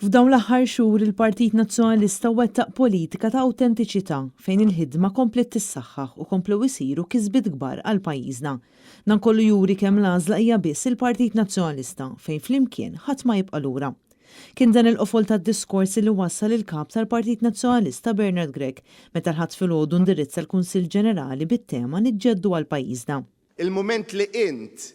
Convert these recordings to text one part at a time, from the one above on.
F'dawn l-aħħar xhur il-Partit Nazzjonalista wettaq politika ta' awtentiċità fejn il-ħidma kompliet tissaħħaħ u komplew isiru kisbiet kbar għal pajjiżna. Dan kollu juri kemm l-għażla hija biss il-Partit Nazzjonalista fejn flimkien ħadd ma jibqa' lura. Kien dan il-qofol tad-diskors li wassal il-Kap tal-Partit Nazzjonalista Bernard Grech meta l-Ħadd filgħodu ndirizza l-Kunsill Ġenerali bit-tema Niġġeddu għal pajjiżna. Il-mument li int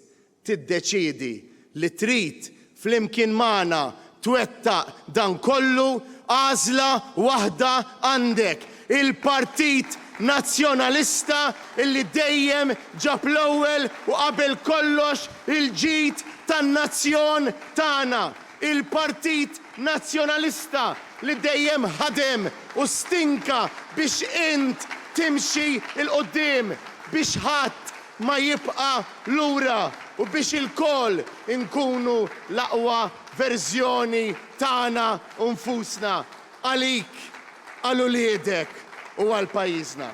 tiddeċiedi li trid flimkien magħna twettaq dan kollu, għażla waħda għandek, il-Partit Nazzjonalista illi dejjem ġab l-ewwel u qabel kollox il-ġid tan-nazzjon tagħna, il-Partit Nazzjonalista li dejjem ħadem u stinka biex int timxi 'l quddiem, biex ħadd ma jibqa' lura u biex ilkoll inkunu l-aqwa verżjoni tagħna nfusna, għalik, għal uliedek u għal pajjiżna.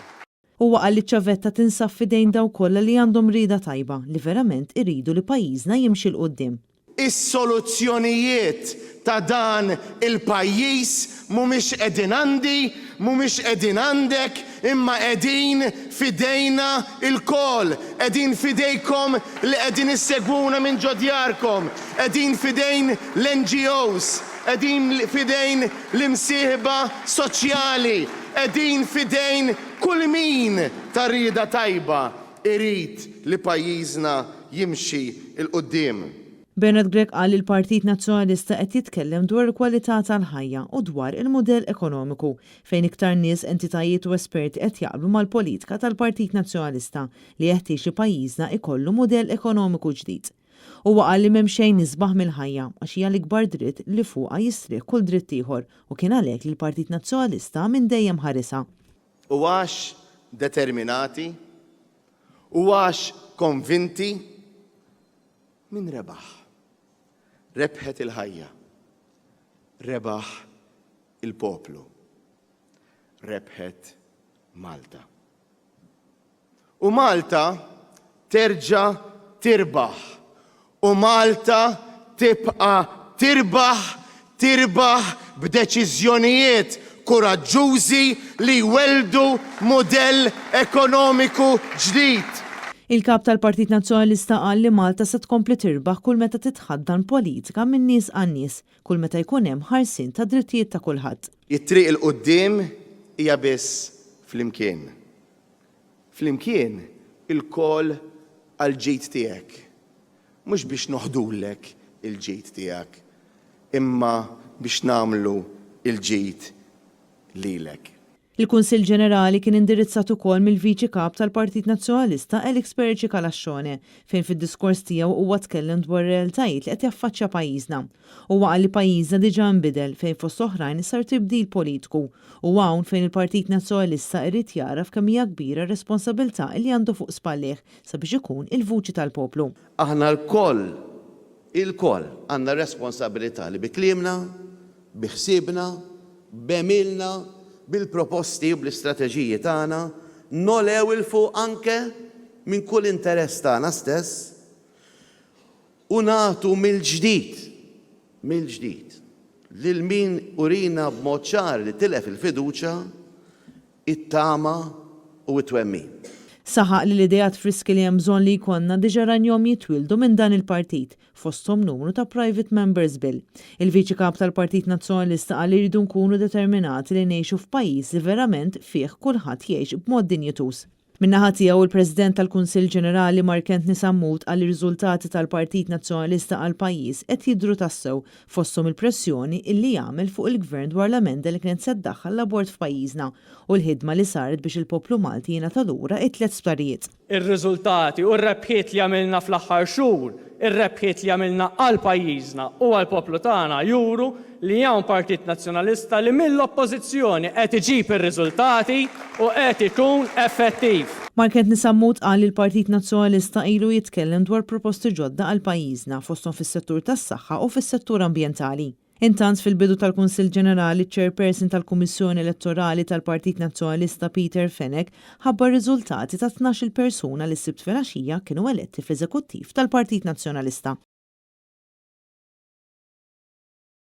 Huwa qal li ċ-ċavetta tinsab f'idejn dawk kollha li għandhom rieda tajba li verament iridu li pajjiżna jimxi 'l quddiem. Is-soluzzjonijiet ta' dan il-pajjiż mhumiex qegħdin għandi, mhumiex qegħdin għandek, imma qegħdin f'idejna lkoll, qegħdin f'idejkom li qegħdin issegwuna minn ġo djarkom, qegħdin f'idejn l-NGOs, qegħdin f'idejn l-imsieħba soċjali, qegħdin f'idejn kull min ta' rieda tajba irid li pajjiżna jimxi 'l quddiem. Bernard Grech qal li l-Partit Nazzjonalista qed jitkellem dwar il-kwalità tal-ħajja u dwar il-mudell ekonomiku fejn iktar nies, entitajiet u esperti qed jaqblu mal-politika tal-Partit Nazzjonalista li jeħtieġ li pajjiżna ikollu mudell ekonomiku ġdid. Huwa qal li m'hemm xejn isbaħ mill-ħajja għax hija l-ikbar dritt li fuqha jistrieħ kull dritt ieħor u kien għalhekk li l-Partit Nazzjonalista minn dejjem ħarisha. U għax determinati, u għax konvinti, min rebaħ? Rebħet il-ħajja. Rebaħ il-poplu. Rebħet Malta. U Malta terġa' tirbaħ. U Malta tibqa' tirbaħ, tirbaħ b'deċiżjonijiet kuraġġużi li jwelldu mudell ekonomiku ġdid. Il-Kap tal-Partit Nazzjonalista qal li Malta se tkompli tirbaħ kull meta titħaddan politika min-nies għan-nies, kull meta jkun hemm ħarsien tad-drittijiet ta' kulħadd. It-triq 'il quddiem hija biss flimkien. Flimkien ilkoll għall-ġid tiegħek. Mhux biex noħdulek il-ġid tiegħek, imma biex nagħmlu l-ġid lilek. Il-Kunsill Ġenerali kien indirizzat ukoll mill-Viċi Kap tal-Partit Nazzjonalista Alex Perici Calascione fejn fid-diskors tiegħu huwa tkellem dwar ir-realtajiet li qed jaffaċċja pajjiżna. Huwa qal li pajjiżna diġà nbidel fejn fost oħrajn sar tibdil politiku u hawn fejn il-Partit Nazzjonalista irid jagħraf kemm hija kbira r-responsabilità li għandu fuq spallejh sabiex ikun il-vuċi tal-poplu. Aħna lkoll, ilkoll għandna r-responsabilità li bi kliemna, bi ħsiebna, b'għemilna, bil-proposti u bl-istrateġiji tagħna nogħlew 'il fuq anke minn kull interess tagħna stess u nagħtu mill-ġdid, mill-ġdid, lil min urina b'mod ċar li tilef il-fiduċja, it-tama u t-twemmin. Saħaq li l-ideat friski li hemm bżonn li jkollna diġà rajnihom jitwieldu minn dan il-partit, fosthom numru ta' Private Members Bill. Il-Viċi Kap tal-Partit Nazzjonalista qal li rridu nkunu determinati li ngħixu f'pajjiż li verament fih kulħadd jgħix b'mod dinjituż. Min-naħa tiegħu, il-President tal-Kunsill Ġenerali Mark Anthony Sammut qal li r-riżultati tal-Partit Nazzjonalista għall-pajjiż qed jidhru tassew, fosthom il-pressjoni illi għamel fuq il-Gvern dwar l-emenda li kienet se ddaħħal l-abort f'pajjiżna u l-ħidma li saret biex il-poplu Malti jingħata lura t-tlett sptarijiet. Ir-riżultati u r-rebħiet li għamilna fl-aħħar xhur, ir-rebħiet li għamilna għal pajjiżna u għall-poplu tagħna juru li hawn Partit Nazzjonalista li mill-Oppożizzjoni qed iġib ir-riżultati u qed ikun effettiv. Mark Anthony Sammut qal li l-Partit Nazzjonalista ilu jitkellem dwar proposti ġodda għal pajjiżna fosthom fis-settur tas-saħħa u fis-settur ambjentali. Intant fil-bidu tal-Kunsill Ġenerali ċ-Chairperson tal-Kummissjoni Elettorali tal-Partit Nazzjonalista Peter Fenech ħabbar riżultati ta' 12-il persuna li s-Sibt filgħaxija kienu eletti fl-Eżekuttiv tal-Partit Nazzjonalista.